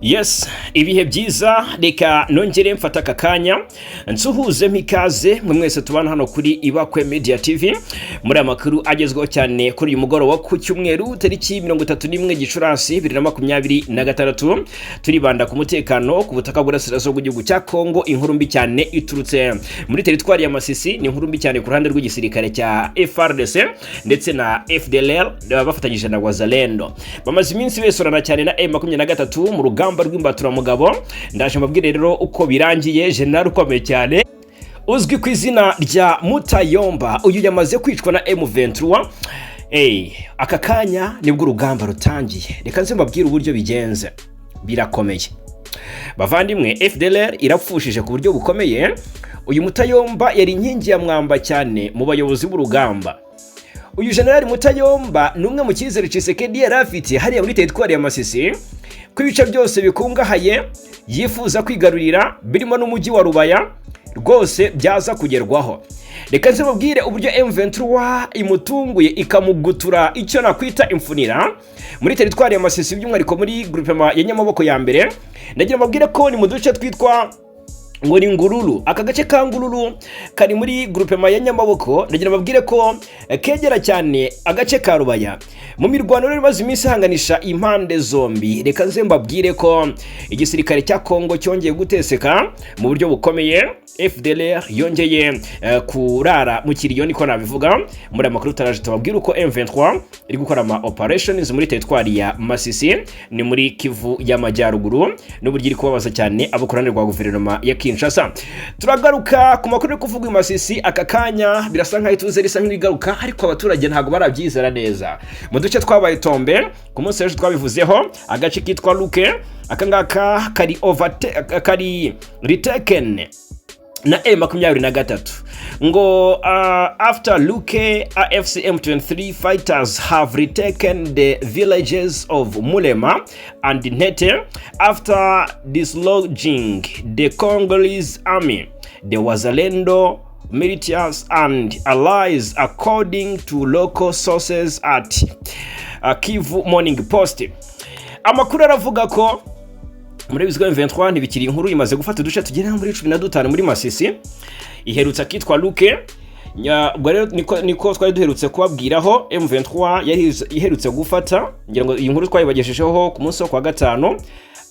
Yes, ibihe byiza. Reka nongere mfata aka kanya nsuhuze mpikaze mwe mwese tubana hano kuri Ibakwe Media TV muri aya makuru agezweho cyane kuri uyu mugoroba ku cyumweru, tariki 31 Gicurasi 2026. Turibanda ku mutekano ku butaka bw'Urasirazuba bw'igihugu cya Kongo. Inkuru mbi cyane iturutse muri teritwari ya Masisi ni inkuru mbi cyane ku ruhande rw'igisirikare cya FARDC ndetse na FDLR bafatanyije na Wazalendo. Bamaze iminsi besurana cyane na M23 mu rugamba rw'imbaturamugabo. Ndaje mbabwire rero uko birangiye. General ukomeye cyane uzwi ku izina rya Mutayomba, uyu yamaze kwicwa na M23. Hey, aka kanya nibwo urugamba rutangiye. Reka nze mbabwire uburyo bigenze, birakomeye bavandimwe. FDLR irapfushije ku buryo bukomeye. Uyu Mutayomba yari inkingi ya mwamba cyane mu bayobozi b'urugamba. Uyu General Mutayomba ni umwe mu cyizere Tshisekedi yari afite hariya muri teritwari ya Masisi, ko ibice byose bikungahaye yifuza kwigarurira, birimo n'umujyi wa Rubaya, rwose byaza kugerwaho. Reka nze mubwire uburyo M23 imutunguye, ikamugutura icyo nakwita imfunira muri teritwari ya Masisi, by'umwihariko muri groupement ya Nyamaboko ya mbere. Ndagira mbabwire ko ni mu duce twitwa ngo ni Ngururu. Aka gace ka Ngururu kari muri groupement ya Nyamaboko. Ndagira mbabwire ko kegera cyane agace ka Rubaya. Mu mirwano rero imaze iminsi ihanganisha impande zombi, reka nze mbabwire ko igisirikare cya Kongo cyongeye guteseka mu buryo bukomeye. FDLR yongeye kurara mu kiriyo, niko nabivuga. Muri aya makuru taraje tubabwire uko M23 iri gukora ama operations muri teritwari ya Masisi, ni muri Kivu y'Amajyaruguru, n'uburyo iri kubabaza cyane abo ku ruhande rwa guverinoma ya Kinshasa. Turagaruka ku makuru ari kuvugwa i Masisi aka kanya. Birasa nkaho ituze risa nk'irigaruka, ariko abaturage ntabwo barabyizera neza mu duce twabaye tombe. Ku munsi w'ejo twabivuzeho, agace kitwa Luke, aka ngaka kari kari retaken na M23. Ngo after Luke, AFC M23 fighters have retaken the villages of Mulema and Nete after dislodging the Congolese army, the Wazalendo militias and allies, according to local sources at Kivu Morning Post. Amakuru aravuga ko muri bizwa M23 ntibikiri inkuru, imaze gufata uduce tugera muri 15 muri Masisi, iherutse akitwa Luke. Ubwo rero niko twari duherutse kubabwiraho M23 yari iherutse gufata. Ngira ngo iyi nkuru twayibagejejeho ku munsi wo kwa gatanu,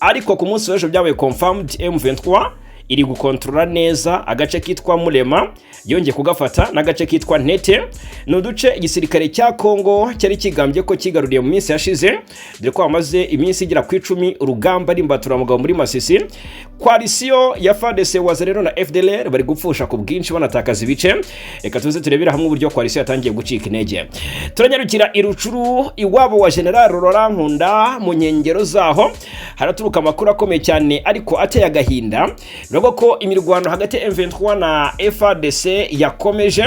ariko ku munsi w'ejo byabaye confirmed. M23 iri gukontorora neza agace kitwa Murema, yongeye kugafata, n'agace kitwa Ntete. Ni uduce igisirikare cya Kongo cyari kigambye ko kigaruriye mu minsi yashize, dore ko bamaze iminsi igera ku 10 urugamba ari imbaturamugabo muri Masisi. Coalition ya FARDC, Wazalendo na FDLR bari gupfusha ku bwinshi, banatakaza ibice. Reka tuze turebera hamwe uburyo coalition yatangiye gucika intege. Turanyarukira i Rutshuru, iwabo wa General Laurent Nkunda. Mu nkengero zaho haraturuka amakuru akomeye cyane ariko ateye agahinda. Bivugwa ko imirwano hagati ya M23 na FARDC yakomeje.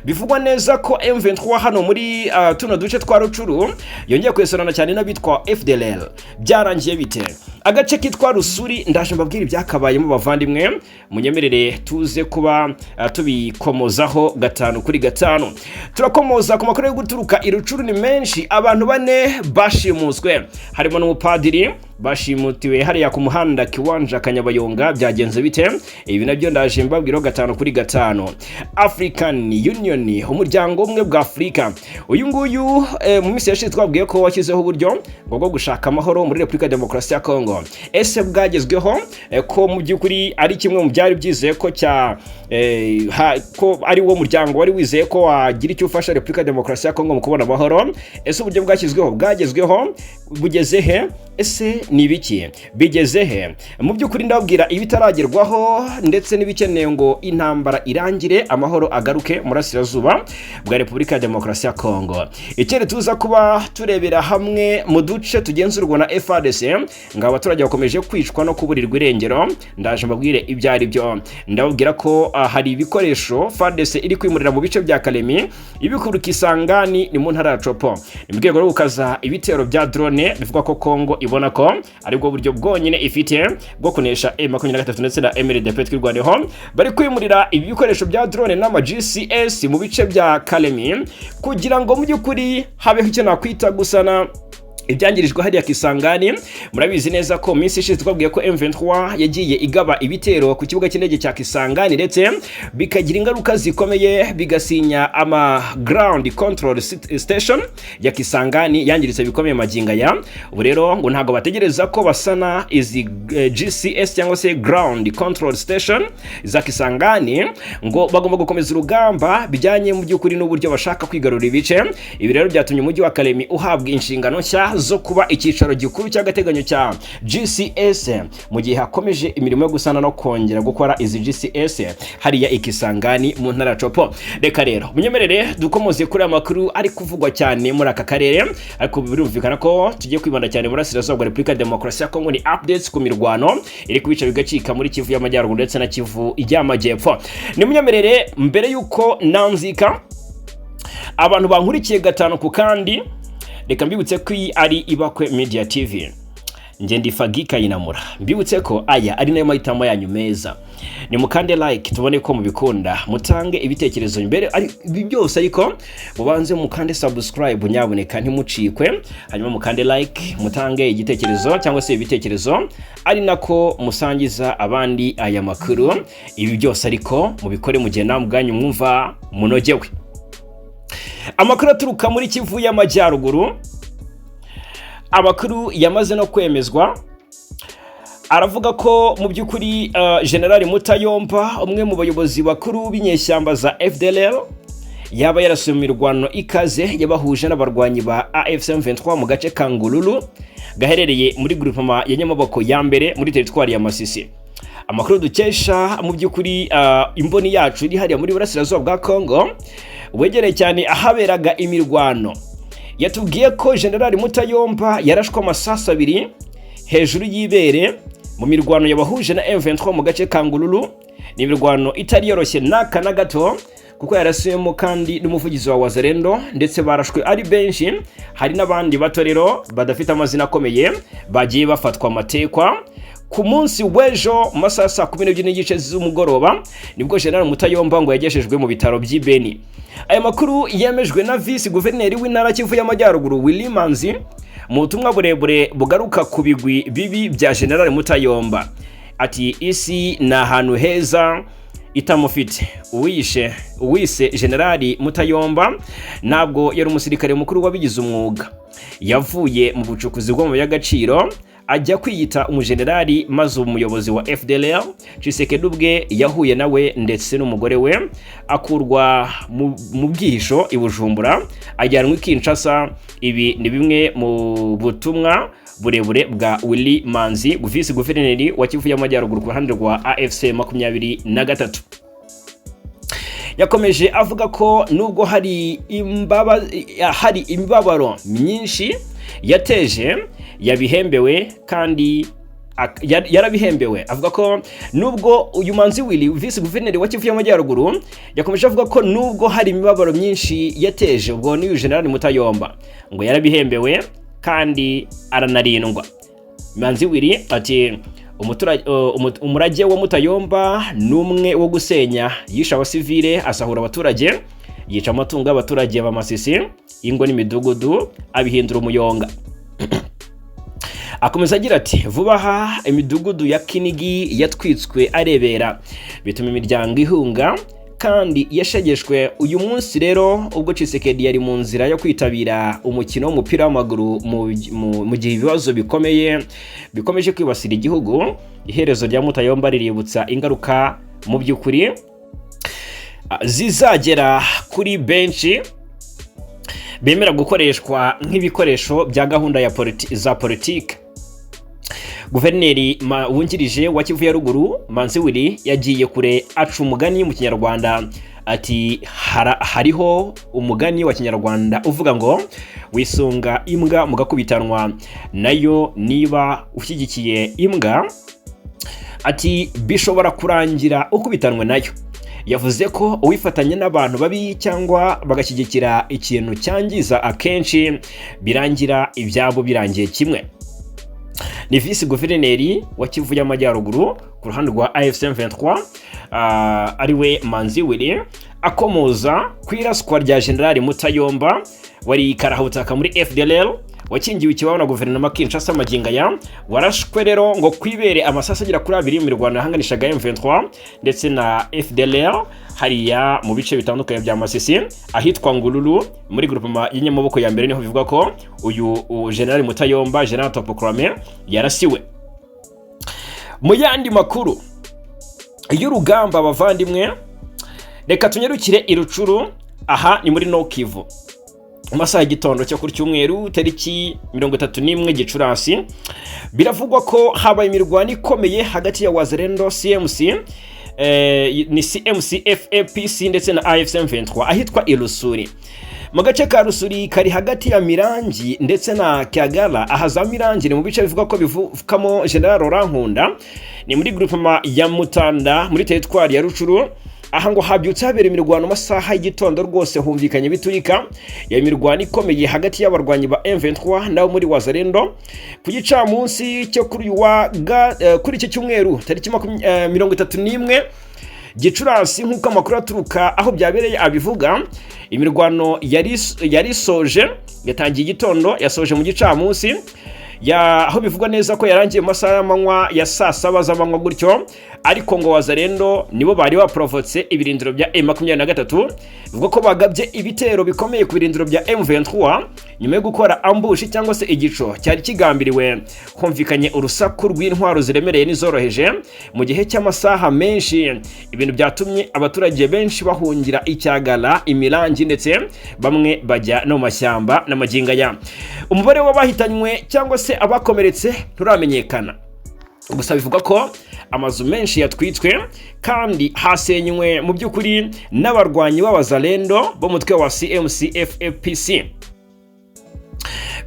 Bivugwa neza ko M23 hano muri tuno duce twa Rutshuru yongeye kwesurana cyane n'abitwa FDLR. Byarangiye bite? Agace kitwa Rusuri, ndaje mbabwira ibyakabayemo. Bavandimwe, munyemerere tuze kuba tubikomozaho gatanu kuri gatanu. Turakomoza ku makuru yo guturuka i Rutshuru, ni menshi. Abantu bane bashimuswe, harimo n'umupadiri, bashimutiwe hariya ku muhanda Kiwanja Kanyabayonga. Byagenze bite? Ibi nabyo ndaje mbabwiraho gatanu kuri gatanu. African Union, umuryango umwe bwa Afurika, uyu nguyu mu minsi yashize twabwiye ko washyizeho uburyo bwo gushaka amahoro muri Repubulika ya Demokarasi ya Kongo. Ese bwagezweho? Ko mu by'ukuri ari kimwe mu byari byizeye ko cya ko ari wo muryango wari wizeye ko wagira icyo ufasha Repubulika ya Demokarasi ya Kongo mu kubona amahoro. Ese uburyo bwashyizweho bwagezweho, bugeze he? Ese ni ibiki bigeze he? Mu by'ukuri ndababwira ibitaragerwaho ndetse n'ibikeneye ngo intambara irangire, amahoro agaruke mu burasirazuba bwa Repubulika ya Demokarasi ya Kongo. Ikindi tuza kuba turebera hamwe, mu duce tugenzurwa na FARDC ngo abaturage bakomeje kwicwa no kuburirwa irengero. Ndaje mbabwire ibyo ari byo. Ndababwira ko hari ibikoresho FARDC iri kwimurira mu bice bya Kalemi ibikura Kisangani, ni mu ntara ya Tshopo, ni mu rwego rwo gukaza ibitero bya drone. Bivugwa ko Kongo ibona ko aribwo buryo bwonyine ifite bwo kunesha M23 ndetse na MRDP Twirwaneho. Bari kwimurira ibi bikoresho bya drone n'ama GCS mu bice bya Kalemi kugira ngo mu by'ukuri habeho icyo nakwita gusana Ibyangirijwe hariya Kisangani, murabizi neza ko minsi ishize twabwiye ko M23 yagiye igaba ibitero ku kibuga cy'indege cya Kisangani, ndetse bikagira ingaruka zikomeye, bigasinya ama ground control station ya Kisangani yangiritse bikomeye. Magingo aya ubu rero ngo ntabwo bategereza ko basana izi GCS cyangwa se ground control station za Kisangani, ngo bagomba gukomeza urugamba bijyanye mu by'ukuri n'uburyo bashaka kwigarurira ibice. Ibi rero byatumye umujyi wa Kalemi uhabwa inshingano nshya zo kuba icyicaro gikuru cy'agateganyo cya GCS, mu gihe hakomeje imirimo yo gusana no kongera gukora izi GCS hariya ikisangani mu ntara ya Tshopo. Reka rero munyemerere dukomoze kuri aya makuru ari kuvugwa cyane muri aka karere, ariko birumvikana ko tugiye kwibanda cyane burasirazuba bwa Repubulika ya Demokarasi ya Kongo. Ni updates ku mirwano iri kubica bigacika muri Kivu y'Amajyaruguru ndetse na Kivu y'Amajyepfo. Ni munyemerere, mbere y'uko nanzika abantu bankurikiye gatanu ku kandi, reka mbibutse ko iyi ari Ibakwe Media TV. Njye ndi Fagi Kayinamura. Mbibutse ko aya ari nayo mahitamo yanyu meza. Ni mukande like tubone ko mubikunda, mutange ibitekerezo imbere ibi byose, ariko mubanze mukande subscribe nyaboneka, ntimucikwe. Hanyuma mukande like, mutange igitekerezo cyangwa se ibitekerezo, ari nako musangiza abandi aya makuru. Ibi byose ariko mubikore mu gihe namwe ubwanyu mwumva munogewe. Amakuru aturuka muri Kivu y'Amajyaruguru, amakuru yamaze no kwemezwa, aravuga ko mu by'ukuri General Mutayomba, umwe mu bayobozi bakuru b'inyeshyamba za FDLR, yaba yarasuye mu mirwano ikaze yabahuje n'abarwanyi ba AFC M23 mu gace ka Ngululu gaherereye muri groupement ya Nyamaboko ya mbere muri teritwari ya Masisi. Amakuru dukesha mu by'ukuri imboni yacu iri hariya muri burasirazuba bwa Congo, wegereye cyane ahaberaga imirwano, yatubwiye ko General Mutayomba yarashwe amasasu abiri hejuru y'ibere mu mirwano yabahuje na M23 mu gace ka Ngululu. Ni imirwano itari yoroshye n'aka na gato, kuko yarasuyemo kandi n'umuvugizi wa Wazalendo, ndetse barashwe ari benshi. Hari n'abandi bato rero badafite amazina akomeye bagiye bafatwa amatekwa. Ku munsi w'ejo mu masaha ya saa 12:30 z'umugoroba nibwo General Mutayomba ngo yagejejwe mu bitaro by'i Beni. Aya makuru yemejwe na visi guverineri w'intara Kivu y'Amajyaruguru, Willy Manzi, mu butumwa burebure bugaruka ku bigwi bibi bya General Mutayomba. Ati: "Isi ni ahantu heza itamufite." Uwishe uwise Generali Mutayomba ntabwo yari umusirikare mukuru wabigize umwuga. Yavuye mu bucukuzi bw'amabuye y'agaciro ajya kwiyita umujenerali, maze umuyobozi wa FDLR Tshisekedi ubwe yahuye nawe ndetse n'umugore we, akurwa mu bwihisho i Bujumbura ajyanwa i Kinshasa. Ibi ni bimwe mu butumwa burebure bwa Willy Manzi, visi guverineri wa Kivu y'Amajyaruguru ku ruhande rwa AFC 23. Yakomeje avuga ko nubwo hari imibabaro myinshi yateje, yabihembewe kandi yarabihembewe. Avuga ko nubwo uyu Manzi Willy, visi guverineri wa Kivu y'Amajyaruguru, yakomeje avuga ko nubwo hari imibabaro myinshi yateje, ubwo n'uyu General Mutayomba, ngo yarabihembewe kandi aranarindwa. Manzi Willy ati: "Umurage wa Mutayomba ni umwe wo gusenya. Yishe abasivile, asahura abaturage, yica amatungo y'abaturage ba Masisi, ingo n'imidugudu abihindura umuyonga." Akomeza agira ati: "Vuba aha imidugudu ya Kinigi yatwitswe arebera, bituma imiryango ihunga kandi yashegeshwe. Uyu munsi rero ubwo Tshisekedi yari mu nzira yo kwitabira umukino w'umupira w'amaguru, mu gihe ibibazo bikomeye bikomeje kwibasira igihugu, iherezo rya Mutayomba riributsa ingaruka mu by'ukuri zizagera kuri benshi bemera gukoreshwa nk'ibikoresho bya gahunda za politiki." Guverineri wungirije wa Kivu ya Ruguru, Manzi Willy, yagiye kure aca umugani mu Kinyarwanda ati: "Hariho umugani wa Kinyarwanda uvuga ngo wisunga imbwa mugakubitanwa nayo. Niba ushyigikiye imbwa," ati, "bishobora kurangira ukubitanwe nayo." Yavuze ko uwifatanya n'abantu babi cyangwa bagashyigikira ikintu cyangiza, akenshi birangira ibyabo birangiye kimwe. Ni visi guverineri wa Kivu y'Amajyaruguru ku ruhande rwa AFC M23, ariwe Manzi Willy. Akomoza ku iraswa rya Generali Mutayomba wari karahabutaka muri FDLR, wakingiwe ikibaba na guverinoma Kinshasa magingo aya, warashwe rero ngo kwibere amasasu agera kuri abiri mu mirwano yahanganishaga M23 ndetse na FDLR hariya mu bice bitandukanye bya Masisi, ahitwa Ngululu muri groupement y'inyamaboko ya mbere. Niho bivuga ko uyu General Mutayomba, General Autoproclamé, yarasiwe. Mu yandi makuru y'urugamba, abavandimwe, reka tunyarukire i Rutshuru. Aha ni muri Nord Kivu. Mu masaha y'igitondo cyo kuri cyumweru tariki 31 Gicurasi, biravugwa ko habaye imirwano ikomeye hagati ya Wazalendo, CMC, ni CMC FAPC ndetse na AFC M23 ahitwa Irusuri, mu gace ka Rusuri kari hagati ya Mirangi ndetse na Kyagala. Aha za Mirangi ni mu bice bivuga ko bivukamo General Laurent Nkunda, ni muri groupement ya Mutanda muri teritwari ya Rutshuru. Aha ngo habyutse habera imirwano mu masaha y'igitondo rwose, humvikanye biturika ya mirwano ikomeye hagati y'abarwanyi ba M23 nabo muri Wazalendo ku gicamunsi cyo kuri uyu wa kuri iki cyumweru tariki 31 Gicurasi. Nk'uko amakuru aturuka aho byabereye abivuga, imirwano yari isoje, yatangiye igitondo, yasoje mu gicamunsi ya, aho bivugwa neza ko yarangiye mu masaha y'amanywa ya saa 7 z'amanywa gutyo. Ariko ngo Wazalendo nibo bari baporovotse ibirindiro bya M23, bivuga ko bagabye ibitero bikomeye ku birindiro bya M23 nyuma yo gukora ambush cyangwa se igico cyari kigambiriwe. Humvikanye urusaku rw'intwaro ziremereye n'izoroheje mu gihe cy'amasaha menshi, ibintu byatumye abaturage benshi bahungira icyagala, Imirangi, ndetse bamwe bajya no mu mashyamba n'amagingo aya. Umubare w'abahitanywe cyangwa se abakomeretse nturamenyekana, gusa bivugwa ko amazu menshi yatwitswe kandi hasenywe mu by'ukuri n'abarwanyi b'Abazalendo bo mutwe wa CMC FAPC.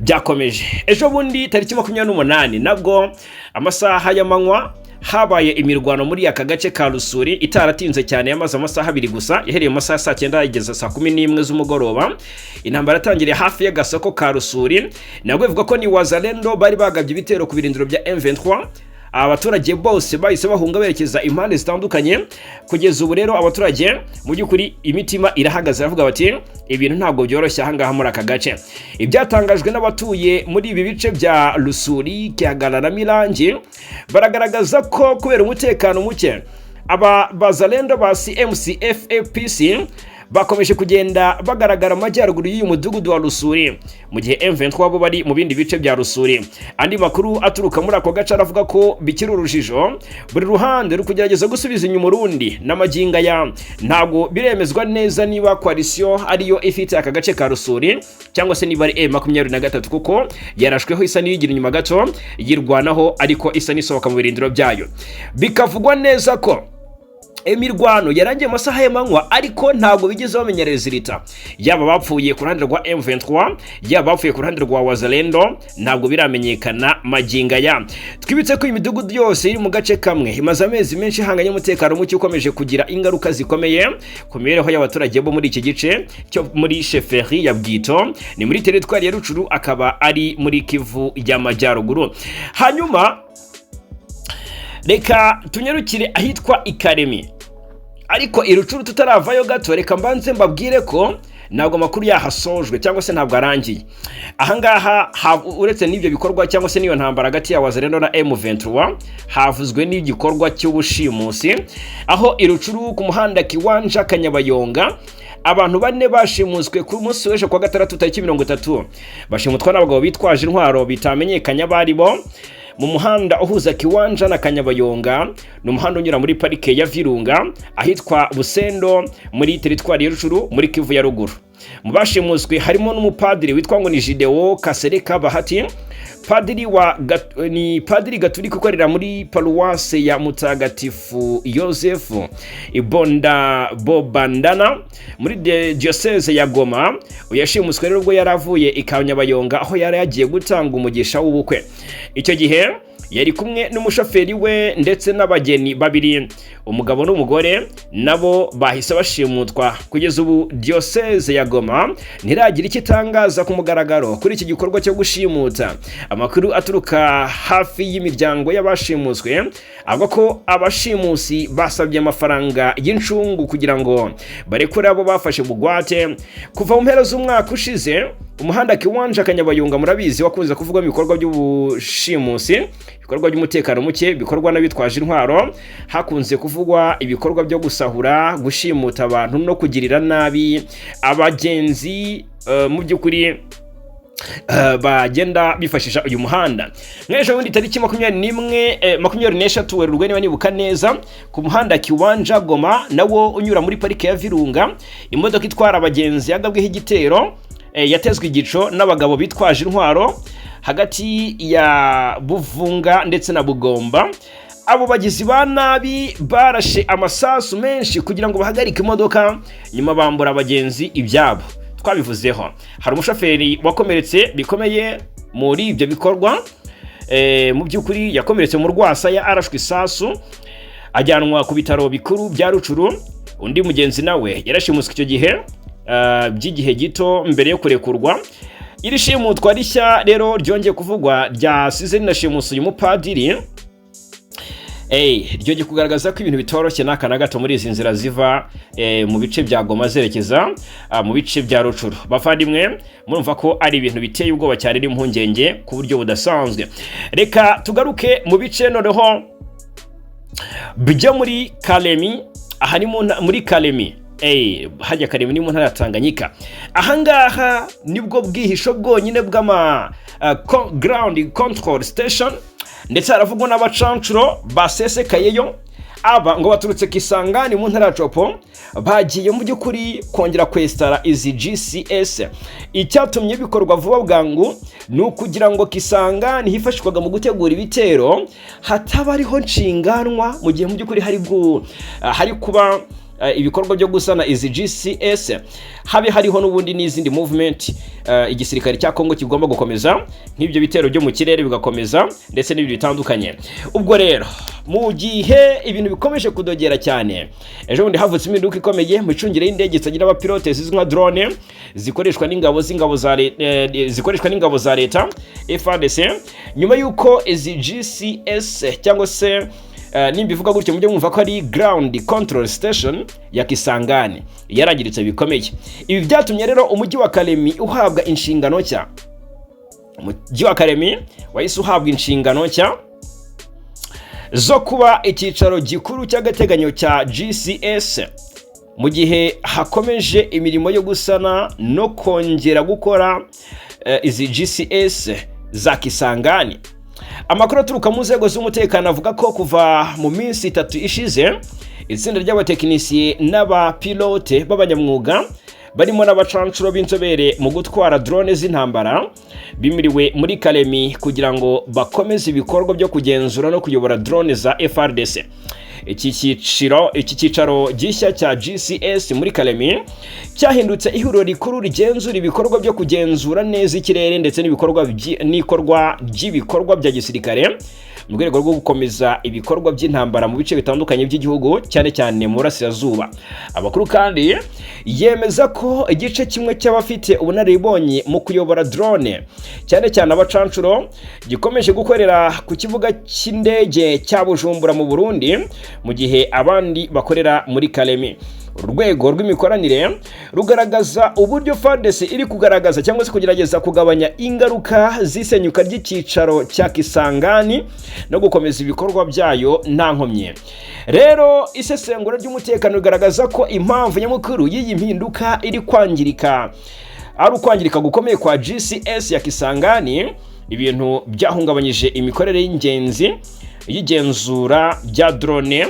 Byakomeje ejo bundi tariki 28, nabwo amasaha y'amanywa habaye imirwano muri aka gace ka Rusuri itaratinze cyane, yamaze amasaha 2 gusa, yahereye mu masaha ya saa 9 igeza saa 11 z'umugoroba. Intambara yatangiriye hafi y'agasoko ka Rusuri, nabwo bivuga ko ni Wazalendo bari bagabye ibitero ku birindiro bya M23. Abaturage bose bahise bahunga berekeza impande zitandukanye. Kugeza ubu rero abaturage mu by'ukuri imitima irahagaze, baravuga bati ibintu ntabwo byoroshye ahangaha muri aka gace. Ibyatangajwe n'abatuye muri ibi bice bya Rusuri, Kihagarara na Mirangi, baragaragaza ko kubera umutekano muke, aba Bazalendo ba CMC FAPC bakomeje kugenda bagaragara mu majyaruguru y'uyu mudugudu wa Rusuri, mu gihe M23 bo bari mu bindi bice bya Rusuri. Andi makuru aturuka muri ako gace aravuga ko bikiri urujijo, buri ruhande ruri kugerageza gusubiza inyuma urundi n'amagingo aya. Ntabwo biremezwa neza niba coalition ariyo ifite aka gace ka Rusuri cyangwa se niba ari M23, kuko yarashweho isa n'iyigira inyuma gato yirwanaho, ariko isa n'isohoka mu birindiro byayo. Bikavugwa neza ko imirwano yarangiye mu masaha y'amanywa, ariko ntabwo bigeze bamenya résultat, yaba bapfuye ku ruhande rwa M23, yaba bapfuye ku ruhande rwa Wazalendo, ntabwo biramenyekana magingo aya. Twibutse ko imidugudu yose iri mu gace kamwe imaze amezi menshi ihanganye n'umutekano muke ukomeje kugira ingaruka zikomeye ku mibereho y'abaturage bo muri iki gice cyo muri chefferie ya Bwito, ni muri teritwari ya Rutshuru, akaba ari muri Kivu y'Amajyaruguru. Hanyuma reka tunyarukire ahitwa Ikaremi, ariko i Rutshuru tutaravayo gato, reka mbanze mbabwire ko ntabwo amakuru yahasojwe cyangwa se ntabwo arangiye ahangaha. Uretse n'ibyo bikorwa cyangwa se n'iyo ntambara hagati ya Wazalendo na M23, havuzwe n'igikorwa cy'ubushimusi aho i Rutshuru ku muhanda Kiwanja Kanyabayonga abantu bane bashimuswe ku munsi w'ejo kuwa gatandatu tariki 30, bashimutwa n'abagabo bitwaje intwaro bitamenyekanye abari bo mu muhanda uhuza Kiwanja na Kanyabayonga. Ni umuhanda unyura muri parike ya Virunga ahitwa Busendo muri teritwari ya Rutshuru muri Kivu ya Ruguru. Mu bashimuswe harimo n'umupadiri witwa ngo ni Gideon Kasereka Bahati, padiri wa ni padiri gaturika ukorera muri paruwase ya Mutagatifu Yosefu Ibonda Bobandana muri diocese ya Goma. Yashimuswe rero ubwo yari avuye i Kanyabayonga aho yari yagiye gutanga umugisha w'ubukwe. Icyo gihe Yari kumwe n'umushoferi we ndetse n'abageni babiri, umugabo n'umugore, nabo bahise bashimutwa. Kugeza ubu Diyoseze ya Goma ntiragira icyo itangaza ku mugaragaro kuri iki gikorwa cyo gushimuta. Amakuru aturuka hafi y'imiryango y'abashimuswe avuga ko abashimusi basabye amafaranga y'incungu kugira ngo barekure abo bafashe bugwate. Kuva mu mpera z'umwaka ushize, umuhanda Kiwanja Kanyabayonga, murabizi, wakunze kuvugwamo ibikorwa by'ubushimusi, ibikorwa by'umutekano muke bikorwa n'abitwaje intwaro. Hakunze kuvugwa ibikorwa byo gusahura, gushimuta abantu no kugirira nabi abagenzi mu by'ukuri bagenda bifashisha uyu muhanda. Nk'ejo bundi tariki 21, 23 Werurwe niba nibuka neza, ku muhanda Kiwanja Goma nawo unyura muri Parike ya Virunga, imodoka itwara abagenzi yagabweho igitero, yatezwe igico n'abagabo bitwaje intwaro hagati ya Buvunga ndetse na Bugomba. Abo bagizi ba nabi barashe amasasu menshi kugira ngo bahagarike imodoka, nyuma bambura abagenzi ibyabo. Twabivuzeho, hari umushoferi wakomeretse bikomeye muri ibyo bikorwa. Mu by'ukuri yakomeretse mu rwasaya, arashwe isasu, ajyanwa ku bitaro bikuru bya Rutshuru. Undi mugenzi nawe yarashimuswe icyo gihe by'igihe gito mbere yo kurekurwa. Iri shimutwa rishya rero ryongeye kuvugwa ryasize rinashimusa uyu mupadiri, ryongeye kugaragaza ko ibintu bitoroshye n'aka na gato muri izi nzira ziva mu bice bya Goma zerekeza mu bice bya Rutshuru. Bavandimwe, murumva ko ari ibintu biteye ubwoba cyane n'impungenge ku buryo budasanzwe. Reka tugaruke mu bice noneho byo muri Kalemi. Aha ni muri Kalemi. Hajya Kalemi ni mu ntara ya Tanganyika. Ahangaha nibwo bwihisho bwonyine bw'ama ground control station, ndetse haravugwa n'abacancuro basesekayeyo. Aba ngo baturutse Kisangani mu ntara ya Tshopo, bagiye mu by'ukuri kongera kwesitara izi GCS. Icyatumye bikorwa vuba bwangu ni ukugira ngo Kisangani hifashishwaga mu gutegura ibitero hataba ariho nshinganwa mu gihe mu by'ukuri hari kuba ibikorwa byo gusana izi GCS, habe hariho n'ubundi n'izindi movement igisirikare cya Kongo kigomba gukomeza, nk'ibyo bitero byo mu kirere bigakomeza ndetse n'ibindi bitandukanye. Ubwo rero mu gihe ibintu bikomeje kudogera cyane, ejo bundi havutse impinduka ikomeye mu micungire y'indege zitagira abapilote zizwi nka drone zikoreshwa n'ingabo za leta FARDC, nyuma y'uko izi GCS cyangwa se nimba ivuga gutyo mujye mwumva ko ari ground control station ya Kisangani yarangiritse bikomeye. Ibi byatumye rero umujyi wa Kalemi uhabwa inshingano nshya. Umujyi wa Kalemi wahise uhabwa inshingano nshya zo kuba icyicaro gikuru cy'agateganyo cya GCS mu gihe hakomeje imirimo yo gusana no kongera gukora izi GCS za Kisangani. Amakuru aturuka mu nzego z'umutekano avuga ko kuva mu minsi 3 ishize, itsinda ry'abatekinisiye n'abapilote b'abanyamwuga barimo n'abacancuro b'inzobere mu gutwara drone z'intambara bimiriwe muri Kalemi kugira ngo bakomeze ibikorwa byo kugenzura no kuyobora drone za FARDC. Iki cyicaro gishya cya GCS muri Kalemi cyahindutse ihuriro rikuru rigenzura ibikorwa byo kugenzura neza ikirere ndetse n'ibikorwa n'ikorwa ry'ibikorwa bya gisirikare mu rwego rwo gukomeza ibikorwa by'intambara mu bice bitandukanye by'igihugu, cyane cyane mu burasirazuba. Amakuru kandi yemeza ko igice kimwe cy'abafite ubunararibonye mu kuyobora drone, cyane cyane abacancuro, gikomeje gukorera ku kibuga cy'indege cya Bujumbura mu Burundi, mu gihe abandi bakorera muri Kalemi. Uru rwego rw'imikoranire rugaragaza uburyo FARDC iri kugaragaza cyangwa se kugerageza kugabanya ingaruka z'isenyuka ry'icyicaro cya Kisangani no gukomeza ibikorwa byayo nta nkomyi. Rero isesengura ry'umutekano rigaragaza ko impamvu nyamukuru y'iyi mpinduka iri kwangirika ari ukwangirika gukomeye kwa GCS ya Kisangani, ibintu byahungabanyije imikorere y'ingenzi y'igenzura rya drone.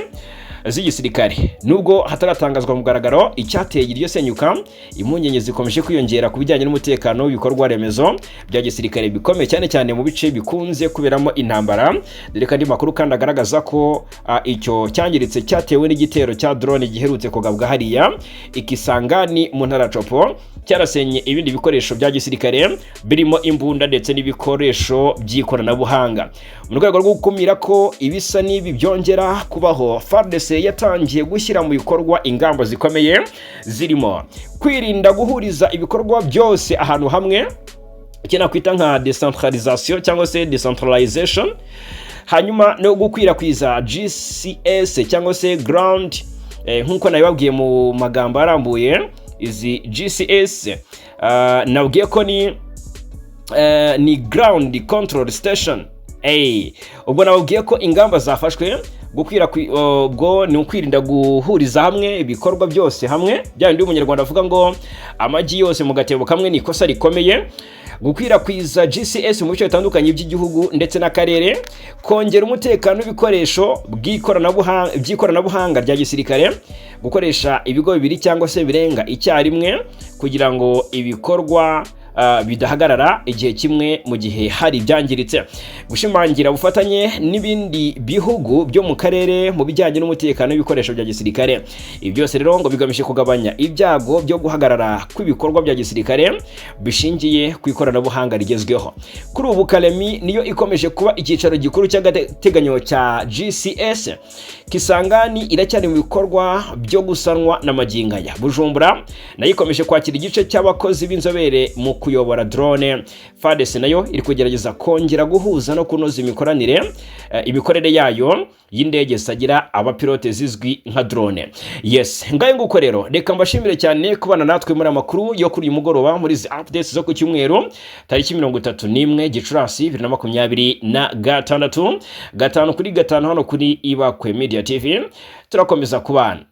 z'igisirikare. Nubwo hataratangazwa mu mugaragaro icyateye iryo senyuka, impungenge zikomeje kwiyongera ku bijyanye n'umutekano w'ibikorwa remezo bya gisirikare bikomeye, cyane cyane mu bice bikunze kuberamo intambara, dore ko andi makuru kandi agaragaza ko icyo cyangiritse cyatewe n'igitero cya drone giherutse kugabwa hariya i Kisangani mu ntara ya Tshopo, cyarasenye ibindi bikoresho bya gisirikare birimo imbunda ndetse n'ibikoresho by'ikoranabuhanga. Mu rwego rwo gukumira ko ibisa n'ibi byongera kubaho, FARDC yatangiye gushyira mu bikorwa ingamba zikomeye zirimo kwirinda guhuriza ibikorwa byose ahantu hamwe, icyo nakwita nka decentralisation cyangwa se decentralization, hanyuma no gukwirakwiza GCS cyangwa se ground, nk'uko nabibabwiye mu magambo arambuye. Izi GCS nabwiye ko ni ground control station. Ubwo nababwiye ko ingamba zafashwe ubwo ni ukwirinda guhuriza hamwe ibikorwa byose hamwe, bya bindi Umunyarwanda avuga ngo amagi yose mu gatebo kamwe ni ikosa rikomeye, gukwirakwiza GCS mu bice bitandukanye by'igihugu ndetse n'akarere, kongera umutekano w'ibikoresho by'ikoranabuhanga rya gisirikare, gukoresha ibigo bibiri cyangwa se birenga icyarimwe kugira ngo ibikorwa bidahagarara igihe kimwe mu gihe hari ibyangiritse, gushimangira ubufatanye n'ibindi bihugu byo mu karere mu bijyanye n'umutekano w'ibikoresho bya gisirikare. Ibi byose rero ngo bigamije kugabanya ibyago byo guhagarara kw'ibikorwa bya gisirikare bishingiye ku ikoranabuhanga rigezweho. Kuri ubu Kalemi niyo ikomeje kuba icyicaro gikuru cy'agateganyo cya GCS. Kisangani iracyari mu bikorwa byo gusanwa na magingo aya. Bujumbura nayo ikomeje kwakira igice cy'abakozi b'inzobere mu kuyobora drone. FARDC nayo iri kugerageza kongera guhuza no kunoza imikorere yayo y'indege zitagira abapilote zizwi nka drone. Yes, ngayo nguko rero, reka mbashimire cyane kubana natwe muri amakuru yo kuri uyu mugoroba, muri izi updates zo ku cyumweru tariki 31 Gicurasi 2026. 5 kuri 5 hano kuri Ibakwe Media TV turakomeza kubana.